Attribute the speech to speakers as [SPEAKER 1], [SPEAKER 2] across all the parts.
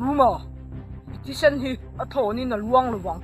[SPEAKER 1] Ruma, i thisen hi a thawnin a luang lo vang.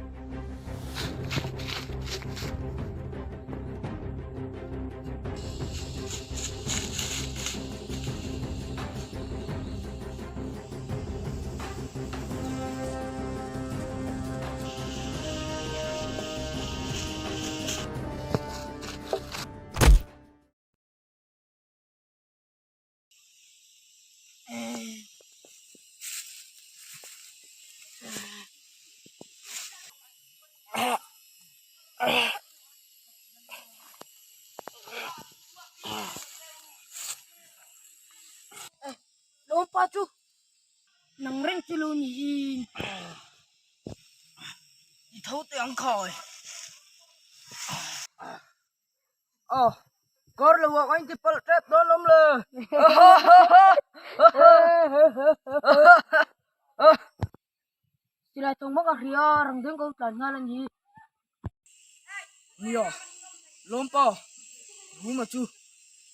[SPEAKER 1] Lawmpa chu nang reng chu lo niin i tho teh ang khai. Aw, kar lo ah ka inti palh tep dawn awm le. Silai tawng bawk a hria a, rang deng ko tlan nghal a ni. Nia, Lawmpa, Ruma chu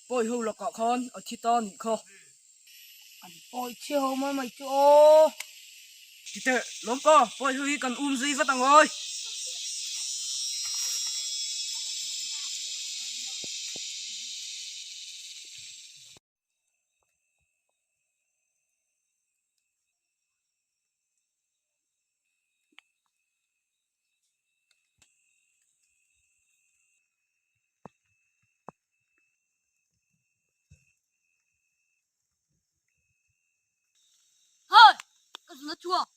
[SPEAKER 1] pawi ho lakah khan a thi ta nih kha. An pawi chhe ho mai mai chu aw. Titeh, Lawmpa, pawi ho hi kan um zui vat ang awi. Hei, ka zun a chhuak.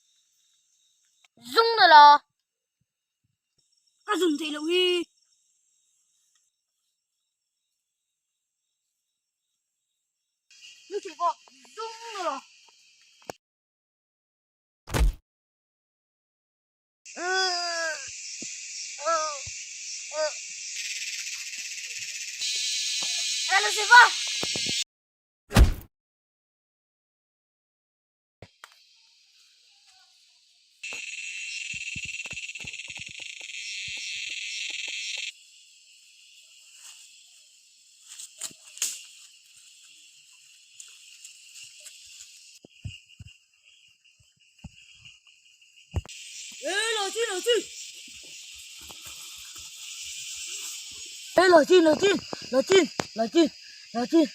[SPEAKER 1] Zung na la. Ka zun theih loh hi. Lu thei pawh zung na la. Ê,老金，老金，老金，老金，老金，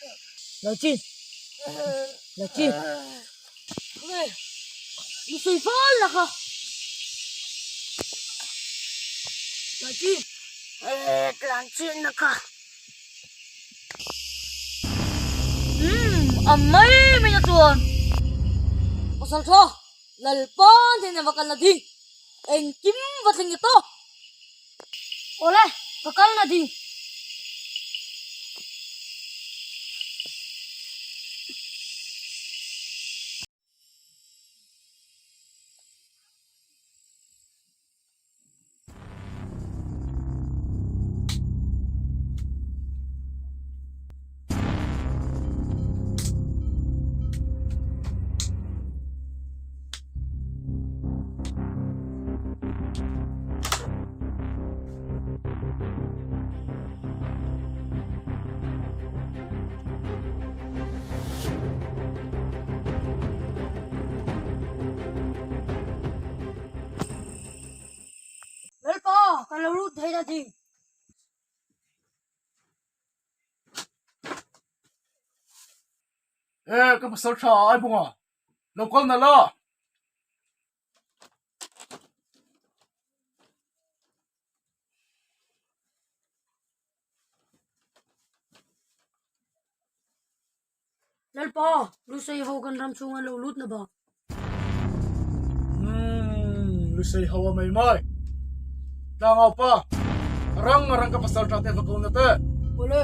[SPEAKER 1] 老金，老金，i sawi fal la kha.老金，ê, tlan chhin na kha. Umm, a mai mai na chuan. Pasal tha, Lalpa hnenah va kal na ding. Engkim va thleng nge tawk. Awle, ka kal na ding. Lalpa, ka lo lut thei ta ding.
[SPEAKER 2] E, ka pasal tha ai bunga. Lo kal na la.
[SPEAKER 1] Lalpa, Lusei ho kan ram chhung an lo lut na bak.
[SPEAKER 2] Umm, Lusei ho a mai mai. Tlangau pa, rang a rang ka pasal tha te va ko na te.
[SPEAKER 1] Awle.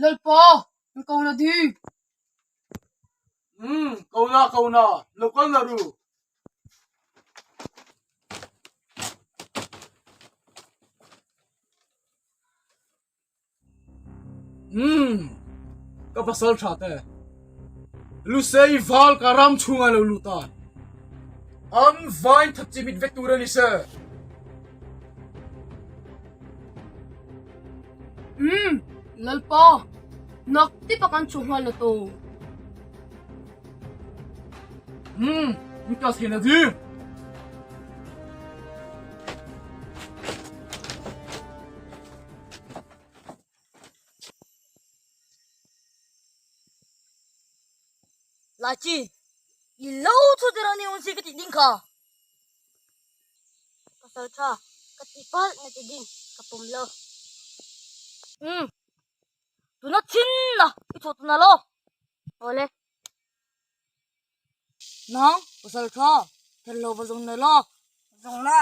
[SPEAKER 1] Lalpa, an ko na di.
[SPEAKER 2] Umm, ko na, ko na, lo kal na ru. Umm, ka pasal tha te. Lusei val ka ram chhunga lo lut a. An vain that chimit vek tur a ni se.
[SPEAKER 3] Umm, Lalpa, nak tip a kan chhuah nghal la to.
[SPEAKER 2] Umm, in class hian a ding.
[SPEAKER 4] Lachi, i lo thu tir a ni un si ka tih ding kha. Pasal tha, ka ti palh na ti ding, ka pawm lo. Umm, tuna thin na i chhuah tuna lo. Awle.
[SPEAKER 1] Nang, pasal tha, ther lo va zawng na la.
[SPEAKER 4] Zawng la,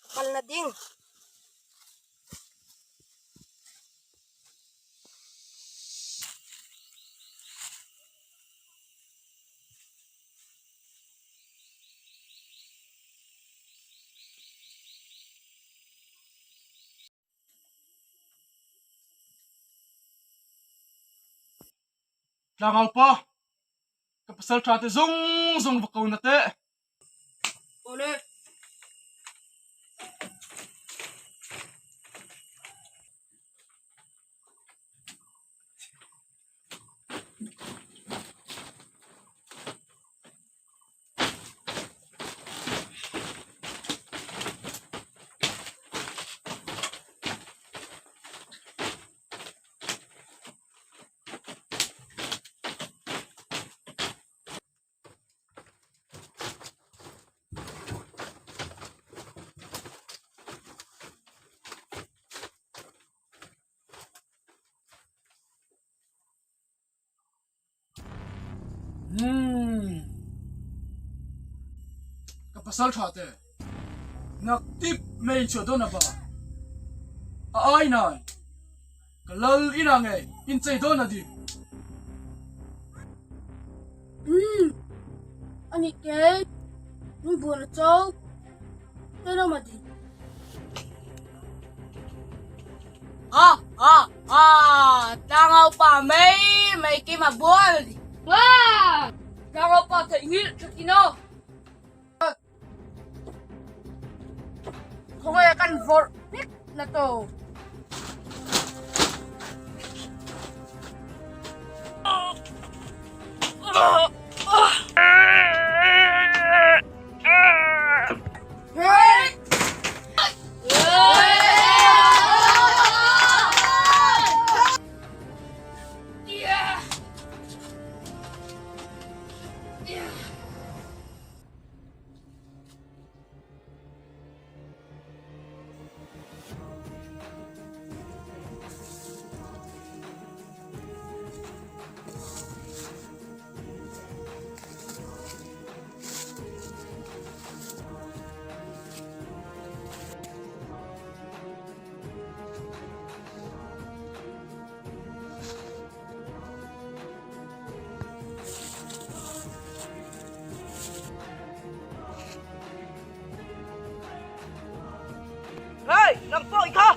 [SPEAKER 4] ka kal na ding.
[SPEAKER 2] Tlangau pa, ka pasal tha te zawng zawng va ko na teh.
[SPEAKER 1] Awle.
[SPEAKER 2] Umm. Ka pasal tha te. Nak tip mei chu dawn a ba. A ai nan. Ka lal ina ngei in chei dawn a ding.
[SPEAKER 3] Umm. Ani ke. Min buan a chau. Tenawm a ding.
[SPEAKER 1] Ah ah ah tlangau pa mai mai kim a bual a ni. Wah! Tlangau pa theihnghilh tha kin aw. Khawngaih kan vawrh hnik na to. Hey, nang pawh i kha!